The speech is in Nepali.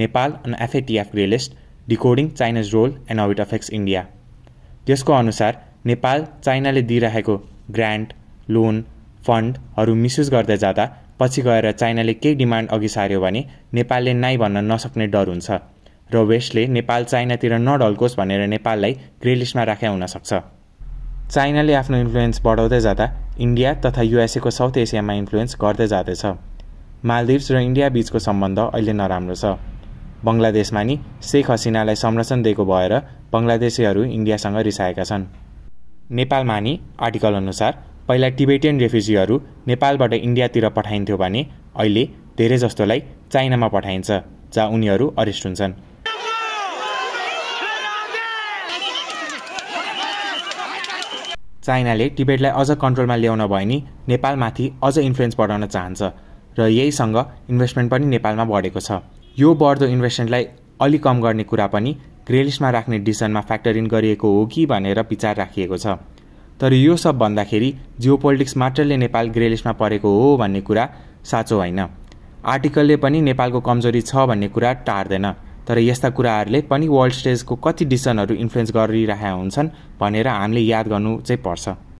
Nepal an FATF grey list, decoding China's role and how it affects India. त्यसको अनुसार नेपाल चाइनाले दिइरहेको ग्रान्ट, लोन, फन्डहरू मिसयुज गर्दै जाँदा पछि गएर चाइनाले केही डिमान्ड अघि सार्यो भने नेपालले नाइ भन्न नसक्ने डर हुन्छ र वेस्टले नेपाल चाइनातिर नढल्कोस् भनेर नेपाललाई ग्रे लिस्टमा राखे हुन सक्छ। चाइनाले आफ्नो इन्फ्लुएन्स बढाउँदै जाँदा इन्डिया तथा युएसए को साउथ एसियामा इन्फ्लुएन्स गर्दै जाँदैछ। मालदिभ्स र इन्डिया बीचको सम्बन्ध अहिले नराम्रो छ। बङ्गलादेशमा नि शेख हसिनालाई संरक्षण दिएको भएर बङ्गलादेशीहरू इन्डियासँग रिसाएका छन्। नेपालमा नि आर्टिकल अनुसार पहिला टिबेटियन रेफ्युजीहरू नेपालबाट इन्डियातिर पठाइन्थ्यो भने अहिले धेरै जस्तोलाई चाइनामा पठाइन्छ जहाँ उनीहरू अरेस्ट हुन्छन्। चाइनाले टिबेटलाई अझ कन्ट्रोलमा ल्याउन भए नि नेपालमाथि अझ इन्फ्लुएन्स बढाउन चाहन्छ र यहीसँग इन्भेस्टमेन्ट पनि नेपालमा बढेको छ। यो बढ्दो इन्भेस्टमेन्टलाई अलि कम गर्ने कुरा पनि ग्रे लिस्टमा राख्ने डिसिजनमा फ्याक्टर इन गरिएको हो कि भनेर विचार राखिएको छ। तर यो सब भन्दाखेरि जियोपोलिटिक्स मात्रले नेपाल ग्रे लिस्टमा परेको हो भन्ने कुरा साँचो होइन। आर्टिकलले पनि नेपालको कमजोरी छ भन्ने कुरा टार्दैन, तर यस्ता कुराहरूले पनि वर्ल्ड स्टेजको कति डिसिजनहरू इन्फ्लुएन्स गरिरहेका हुन्छन् भनेर हामीले याद गर्नु चाहिँ पर्छ।